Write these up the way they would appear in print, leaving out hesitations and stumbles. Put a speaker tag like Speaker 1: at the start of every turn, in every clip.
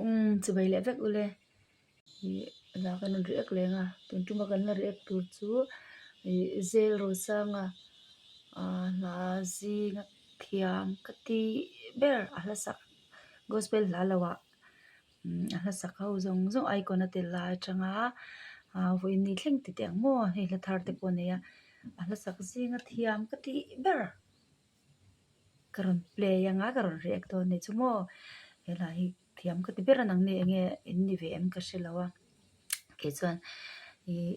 Speaker 1: Umm chuvei leh vek ule ih la kan rawn react leng a tun tuma kan la react tur chu ih zel rosanga ah hla zinga thiam ka tih ber a hla sak gospel hla lo ah umm a hla sak ho zawng zawng icon a tel lai atanga ah vawiin ni thleng ti teh ang maw hei hla thar te pawh a nei a a hla sak zinga thiam ka tih ber. Ka rawn play anga ka rawn react dawn anih chu maw helai hi thiam ka ti ber a nangni enge in ni ve em ka hre lo a kei chuan ihh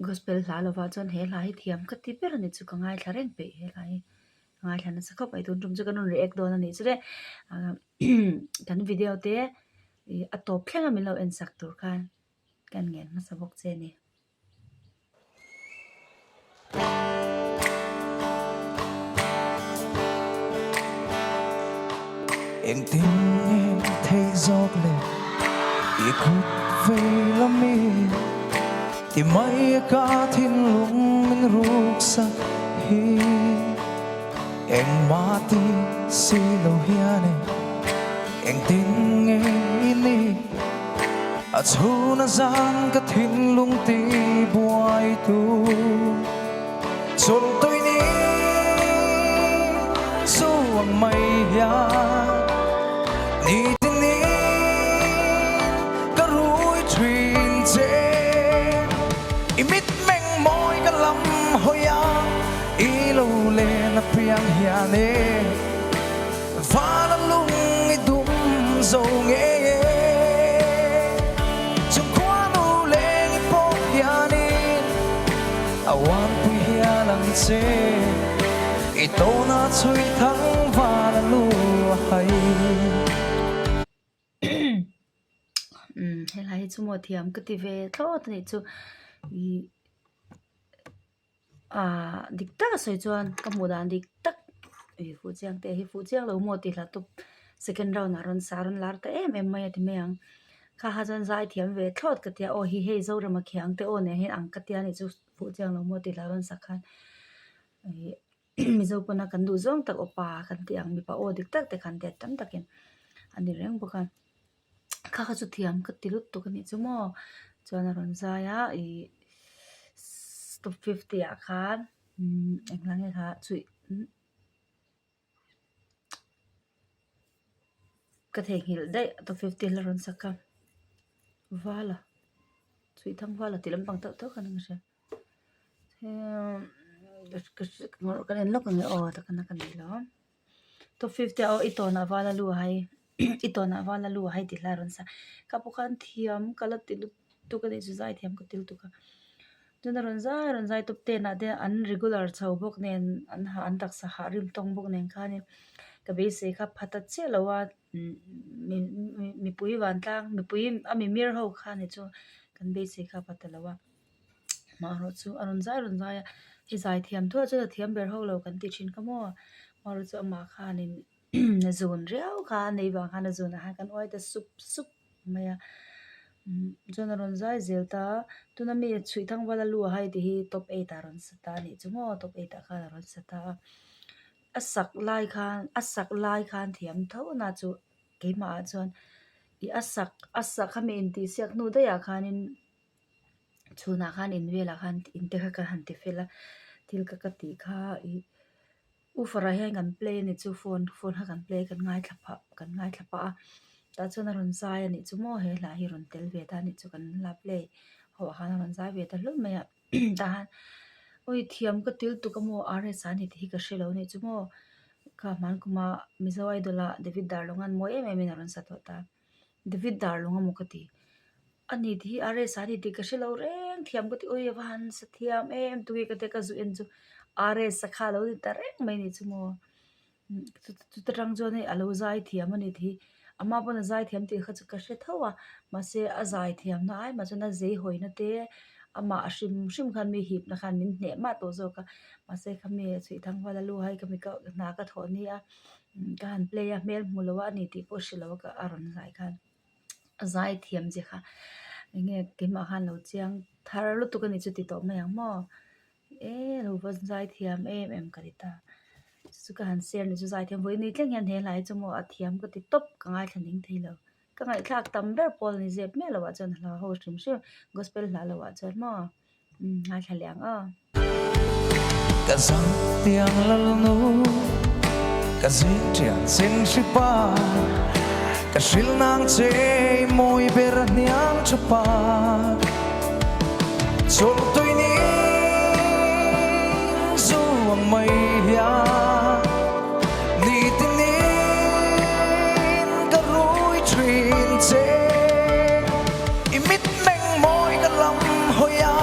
Speaker 1: gospel hla lovah chuan he hla hi thiam ka ti ber anih chu ka ngaithla reng peih he hla hi ka ngaithla nasa khawp mai tun tum chu kan rawn react dawn anih chu le ahh kan video te ih a tawp thleng a min lo en sak tur khan ka ngen hmasa bawk che a ni.
Speaker 2: Engtin nge theih zawk le i kut vei lami ti mai ka thinlung min ruksak hi engmah ti si lo hian e engtin nge i ni A chhun a zan ka thinlung ti buai tu Chawlh tui ni chu ang mai hian Ni tin in ka rui thin che I mitmeng mawi ka lam hawi a I lo len apiang hian e Vala lung i dum zo ngei e Chung khuanu leng i pawh hianin A uanpui hial ang che I tawna chhui thang vala lu a hai.
Speaker 1: Umm helai hi chu maw thiam ka ti ve thlawt a nih chu ih Ahh dik tak a sawi chuan ka hmuh dan dik tak ih fuh chiang te hi fuh chiang lo maw tih hla tawp second round ah rawn sa rawn lar ta em em mai a ti mai ang kha kha chuan zai thiam ve thlawt ka tia aw hi hei Zorama khiang te aw nen hian ang ka tia nih chu fuh chiang lo maw tih hla rawn sak khan ih Mizo pawna kan duh zawng tak aw pa kan tih ang mipa aw dik tak te khan tia tam takin a ni reng bawk a. Kha kha chu thiam ka ti lutuk a nih chu maw chuan a rawn zai a ih top fifty ah khan umm engla nge kha chuih ka theihnghilh daih top fifty la rawn sak a vala chuih thang vala tih lampang deuh deuh khan ka hria ka en lawk ang e aw takana ka nei lo a. Top fifty ah aw i tawnah val a lu a hai i tawnah val a lu a hai tih hla a rawn sa ka pawh khan thiam ka la ti lutuk a nih chu zai thiam ka ti lutuk a chuan a rawn zai a rawn zai top ten ah te an regular chho bawk nen an hah an taksa hah rim tawng bawk nen khanin ka beisei kha pha ta chiah lo a mipui vantlang mipui a mimir ho kha ni chu kan beisei kha pha ta lo a. Marawh chu a rawn zai rawn zai a, i zai thiam thuah chuan a thiam ber ho lo kan ti thin kha maw? Marawh chu amah khanin zun riau kha a nei vang khan a zunah khan kan uai ta sup sup mai a, umm chuan a rawn zai zel ta a, tuna mi chhuih thang vala lu a hai tih hi top eight ah a rawn sa ta a nih chu maw top eight ah khan a rawn sa ta a, a sak lai khan a sak lai khan thiam tho na chu keimah ah chuan ih a sak a sak a mi intihsiak hnu daih ah khanin. Chhunah khan in velah khan in te kha ka han ti fel a thil ka ka tih kha ih woofer ah hian kan play a ni chu phone phone kha kan play kan ngaithla phah kan ngaithla pah a tah chuan a rawn zai a nih chu maw he hla hi rawn tel ve ta a nih chu kan la play ho ah khan a rawn zai ve ta hlawm mai a tah hian awi thiam ka til tuk a maw RS a ni tih hi ka hrelo a nih chu maw kha hman kuma Mizo Idol ah David Darlawnga'n mawi em em in a rawn sa tawh ta David Darlawng a maw ka ti. A ni tih hi a resa a ni tih ka hre lo reng thiam ka ti ui a va han sa thiam em tui ka tia ka zu en chu a resa kha a lo ni ta reng mai a nih chu maw chuta tang chuan hei a lo zai thiam a ni tih hi ama pawn a zai thiam tih kha chu ka hre tho a mahse a zai thiam na ai mah chuan a zei hawi na te amah a hrim hrim khan mi hip na khan min hneh mah tawh zawk a mahse khami chhuih thang vala lu hai khami ka hna ka thawh ni a ka han play a hmel hmu lo a ni tih pawh hre lo a a rawn zai khan. A zai thiam che kha enge keimah khan lo chiang thar lutuk a nih chu ti tawh mai ang maw e lo va zai thiam em em ka ti ta chu ka han share ni chu zai thiam vawi ni thleng hian he hlai chu maw a thiam ka ti tawp ka ngaithla ning thei lo. Ka ngaihthlak tam ber pawl ni zep miah loh ah chuan hla ho hrim hrim gospel hla loh ah chuan maw umm ngaithla leh ang aw.
Speaker 2: Ka zang tiang lalnu ka zing thian sin hri pa ka hril nang che mawi ber hniang tha pa chawlh tui ning zu ang mai hian ni tinin ka rui thin che i mitmeng mawi ka lam hawi a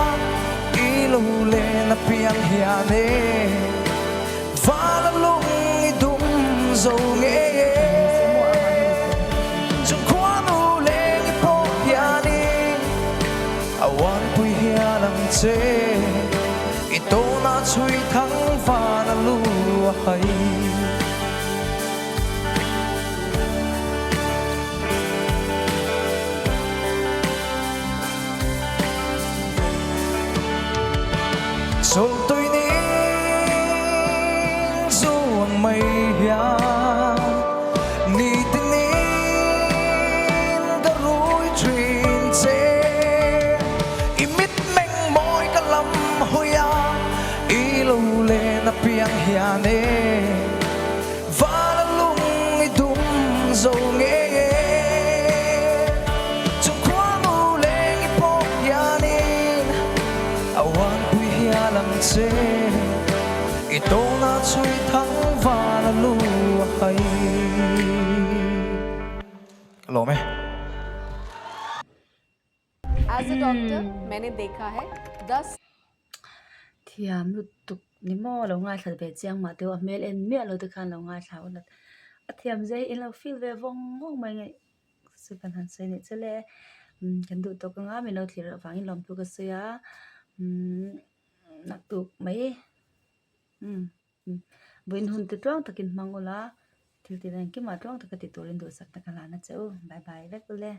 Speaker 2: i lo len a piang hian e val a lung i dum zo ngei e chung khuanu leng i pawh hianin a uanpui hial ang che i tawnah chhui thang van a lu a hai. Chawlhtui ning zu ang mai hian ni tinin ka rui thin che. I mitmeng mawi ka lam hawi a, i lo len apiang hian e Van a lung i dum zo ngei e Chung khuanu leng i pawh hianin a uanpui hial ang che I tawnah chhui thang van a lu a hai. Ka lawm e.
Speaker 3: As a doctor, maine dekha hai das.
Speaker 1: Thiam lutuk ni maw lo ngaithla ve chiang mah teu a hmel en miah lo te khan lo ngaithla ula a thiam zia hi in lo feel ve vawng vawng mai nge chu kan han sawi nih chu le umm kan duh tawk anga min lo thlir avangin lawmthu ka sawi a umm naktuk mai umm vawiin hun te tluang takin hmang ula thil tih dan engkimah tluang taka ti turin duhsakna ka hlan a che u bye bye vek ule.